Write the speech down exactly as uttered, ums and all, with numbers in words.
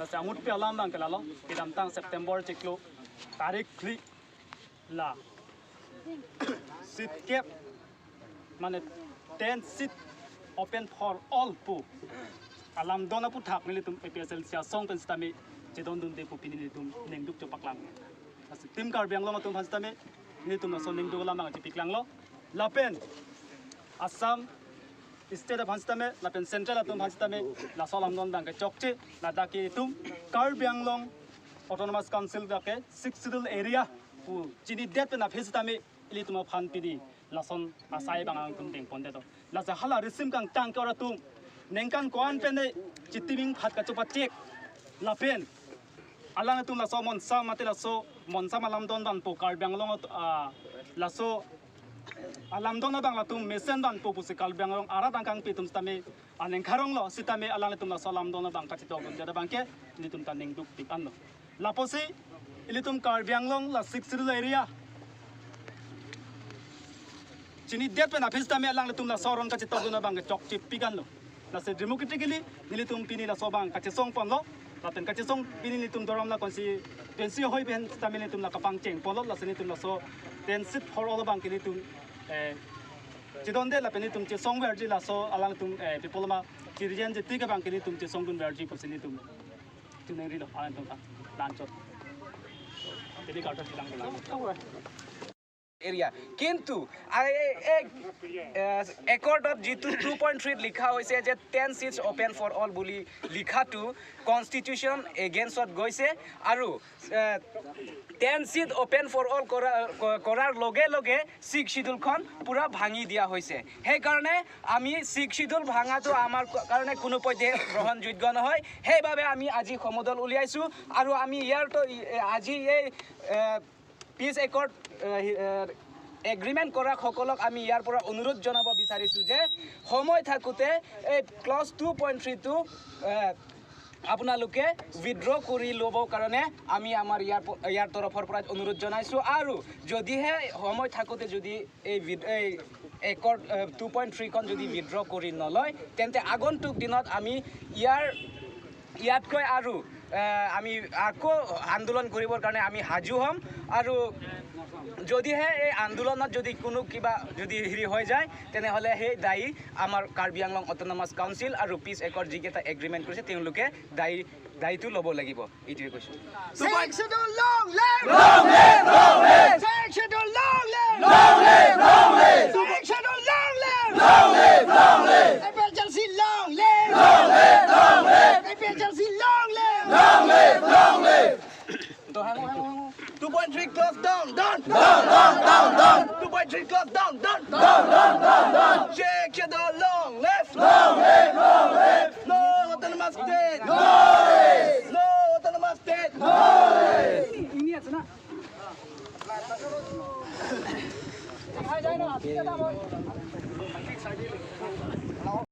Lasi angutpi alam abang ke lalo, kedamtang September chiklo tarik phli la seat kep, mane ten seat open for all pu alamdon aputhak nelitum A P H L C asong pen sitame chedondunde pu pini nelitum ningduk chepaklang. Lasi Team Karbi Anglong atum aphan sitame nelitum laso ningduk alam abang chepaklanglo. Lapen Assam State aphan sitame lapen Central atum aphan sitame laso alamdon abang ke chokche, ladak ke itum Karbi Anglong Autonomous Council dak ke Sixth Schedule area pu chinidet pen aphi sitame ilitum aphan pini lason asai abang alangtum dengpondeto. Lasi hala risim kangtang ke ora atum ningkan ko-an pen ne chitiming phat kachopachek lapen alangtum laso monsam mate laso monsam alamdon vanpo, Karbi Anglong at-, ah, laso alamdon abang latum mesen vanpo pusi Karbi Anglong arat angkangpi atum sitame aning karonglo, sitame alangtum laso alamdon abang kachetokdunde abang ke nelitum ta ningdukpik anlo. Lapusi ilitum Karbi Anglong la Sixth Schedule area chinidet pen aphi sitame alangtum laso aron kachetokdun abang ke chokchepik anlo. Lasi democratically nelitum pini laso abang kachesongponlo. Lapen kachesong pini nelitum Doramla constituency ahoi pen sitame nelitum la kapangchengponlo. Lasi nelitum laso ten seat for all abang ke nelitum, eh, chedonde lapen nelitum chesongverji, laso alangtum, eh, people ama chirijen jeti ke abang ke nelitum chesongdunverji pusi nelitum chiningrilo alangtum ta lanchot. Jadi kartu sidang bilang. Area. কিন্তু আ, এ, এ, এ, একৰ্ডত যিটো two point থ্ৰীত লিখা হৈছে যে ten seats open for all বুলি লিখাটো constitution এগেইনষ্টত গৈছে আৰু, uh, ten seat open for all কৰা, ক-, কৰাৰ লগে লগে ছিক্স শ্বিডিউলখন পূৰা ভাঙি দিয়া হৈছে। সেইকাৰণে আমি ছিক্স শ্বিডিউল ভাঙাটো আমাৰ ক-, কাৰণে কোনো পধ্যে গ্ৰহণযোগ্য নহয়। সেইবাবে আমি আজি সমদল উলিয়াইছোঁ আৰু আমি ইয়াৰ তো, এ, আজি এই, এ, পিচ একৰ্ড, এ, হি-, এ, এগ্ৰিমেণ্ট কৰাসকলক আমি ইয়াৰ পৰা অনুৰোধ জনাব বিচাৰিছোঁ যে সময় থাকোঁতে এই ক্লজ টু পইণ্ট থ্ৰীটো, এ, আপোনালোকে উইথড্ৰ কৰি ল'বৰ কাৰণে আমি আমাৰ ইয়াৰ প-, ইয়াৰ তৰফৰ পৰা অনুৰোধ জনাইছোঁ। আৰু যদিহে সময় থাকোঁতে যদি এই উইথ-, এই একৰ্ড, এ, টু পইণ্ট থ্ৰীখন যদি উইথড্ৰ কৰি নলয়, তেন্তে আগন্তুক দিনত আমি ইয়াৰ ইয়াতকৈ আৰু, এ, আমি আকৌ আন্দোলন কৰিবৰ কাৰণে আমি সাজু হ'ম। আৰু যদিহে এই আন্দোলনত যদি কোনো কিবা যদি হেৰি হৈ যায়, তেনেহ'লে সেই দায়ী আমাৰ কাৰ্বি আংলং অট'নমাছ কাউন্সিল আৰু পিচ একৰ্ড যিকেইটা এগ্ৰিমেণ্ট কৰিছে, তেওঁলোকে দায়ী, দায়িত্ব ল'ব লাগিব। এইটোৱে কৈছোঁ। Sixth Schedule long live! Long live, long live! Sixth Schedule long live! Long live, long live! Sixth Schedule long live! Long live, long live! A P H L C long live! Long live, long live! A P H L C long live! Long live, long live! Two point three clause down, down! Down, down, down, down! Two point three clause down, down! Down, down, down, down! Sixth Schedule long live! Long live, long live! No autonomous state! No! No autonomous state! No!